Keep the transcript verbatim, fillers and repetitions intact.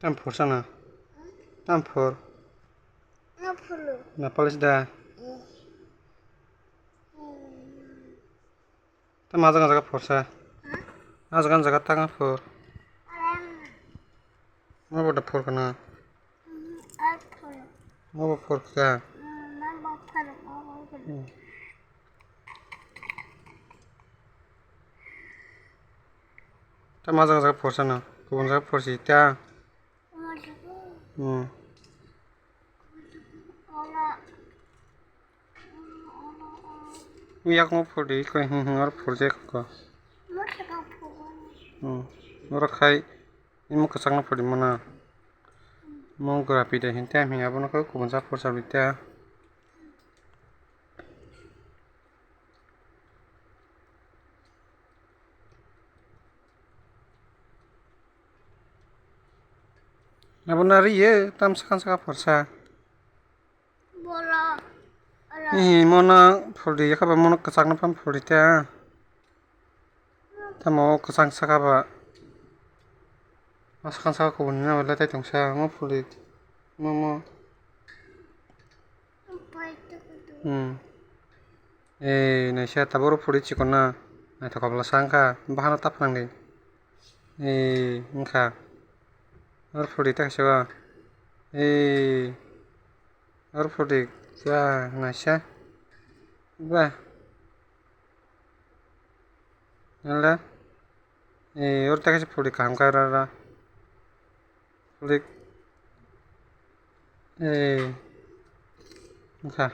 Tam phor sana. Tam phor. Na pholo. Na palis da. Mm. Mm. Tam ajaga jaga phor sa. Ha? Ajaga jaga tang phor. Alam. Ma boda phor kana. Mm, ar pholo. Ma bo phor ka. Mm, ma bo pholo, ma bo pholo. Mm. Tam ajaga jaga phor sana. Kubun jaga phor si ta. Hmm. Yak mo phur di, koi hing hing or phur je ko. Hmm. Oro khai imo kwchak no phur di mana. Mo gra pi de hinte ami abono khe kubun sa phur sa bi ta. Abo na riyo, tam sakha sakha phorsa. Bola. Ala. Ih, mono phuldi, yakha ba mono kwchakno pham phuldi ta. Tamo kwchang sakha ba. Ma sakha sakha kubun na wala tai tongsa, mo phuldi. Mo, mo. Hmm. Ei, naisa taboro phuri chikon na. Naithok kabla sa wngkha. Bahano ta phnang di. Ei, wngkha. Or phuri ta kaisa ba. Ei. Or phuri. Ba, naisa. Ba. Nala. Ei, oro ta kaisa phuldi kaham khe ra ra. Phuldi. Ei. Wngkha.